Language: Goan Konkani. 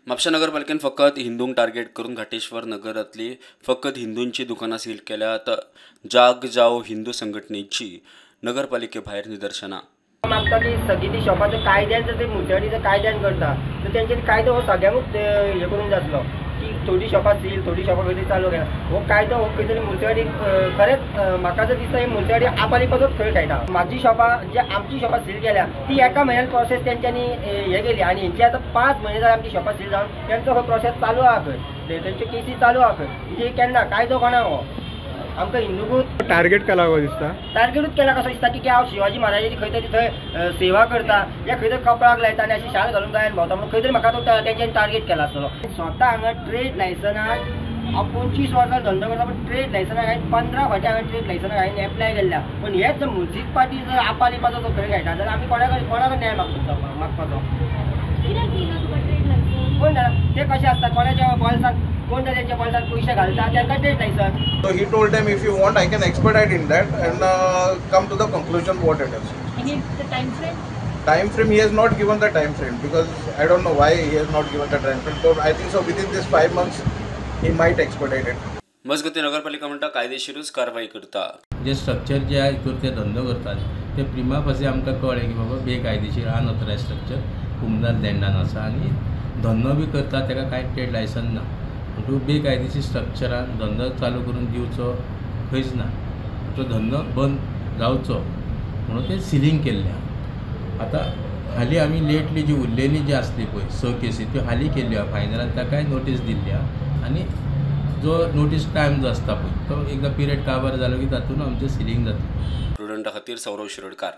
म्हापशें नगरपालिकेन फकत हिंदूंक टार्गेट करून घाटेश्वर नगरांतली फकत हिंदूंची दुकानां सील केल्यात. जाग जाओ हिंदू संघटनेची नगरपालिके भायर निदर्शनां. मागता की सगळीं ती शॉपां जर कायद्यान जर ते मुन्सिपालिटीचो कायद्यान करता तर तेंच्यांनी कायदो हो सगळ्यांकूच हे करूंक जाय आसलो की थोडीं शॉपां सील, थोडीं शॉपां खंय तरी चालू केला. हो कायदो हो खंय तरी मुन्सिपालिटी खरेंच म्हाका जर दिसता ही मुन्सिपालिटी आपालिपाचोच खेळ खेळटा. म्हाजी शॉपां जे आमची शॉपां सील केल्या ती एका म्हयन्यान प्रोसेस तेंच्यांनी हे केली आनी हेंची आतां 5 म्हयने जाले आमची शॉपां सील जावन तेंचो हो प्रोसेस चालू आहा खंय, तेंच्यो केसी चालू आहा खंय. म्हणजे केन्ना कायदो कोणाक हो आमकां हिंदूकूच टार्गेट केला कसो दिसता? टार्गेटूच केला कसो दिसता की हांव शिवाजी महाराजाची खंय तरी थंय सेवा करता या खंय तरी कपळाक लायता आनी अशी शाल घालून गायन भोंवता म्हणून खंय तरी म्हाका तो तेंच्यांनी टार्गेट केला आसतलो. स्वता हांगा ट्रेड लायसनाक हांव 25 वर्सां धंदो करता पण ट्रेड लायसनाक हांवें 15 फावटी हांवें ट्रेड लायसनाक हांवें एप्लाय केल्ल्या. पूण हेच जर मुन्सिपालिटी जर आपालिपाचो जो खेळ खेळटा जाल्यार आमी कोणा कोणाक न्याय मागपाचो? कोण जाणा ते कशे आसता, कोणाच्या बॉल्सान कोण तेंच्या बॉल्सान पयशे घालता तांकां trade licence. So he told them, if you want, I can expedite in that and come to the conclusion what it is. Any the time frame? Time frame, he has not given the time frame because I don't know why he has not given the time frame. So I think so within this 5 months he might expedite it. मजगती नगरपालिका म्हणटा कायदेशीरूच कारवाई करता. जे स्ट्रक्चर जे आहा हितूर ते धंदो करतात ते प्रिमा फासी आमकां कळ्ळें की बाबा बेकायदेशीर अनऑथरायज स्ट्रक्चर कुमदार लँडान आसा आनी धंदो बी करता ताका कांय ट्रेड लायसन ना. म्हणटकूच बेकायदेशीर स्ट्रक्चरान धंदो चालू करून दिवचो खंयच ना, तो धंदो बंद जावचो म्हणून ते सिलींग केल्लें आहा. आतां हालीं आमी लेटली जी उरलेली जी आसली पळय 6 केसी त्यो हालीं केल्ल्यो आहा फायनलान, ताकाय नोटीस दिल्ली आहा आनी जो नोटीस टायम जो आसता पळय तो एकदां पिरियड काबार जालो की तातूंत आमचें सिलींग जाता. प्रुडंटा खातीर सौरव शिरोडकार.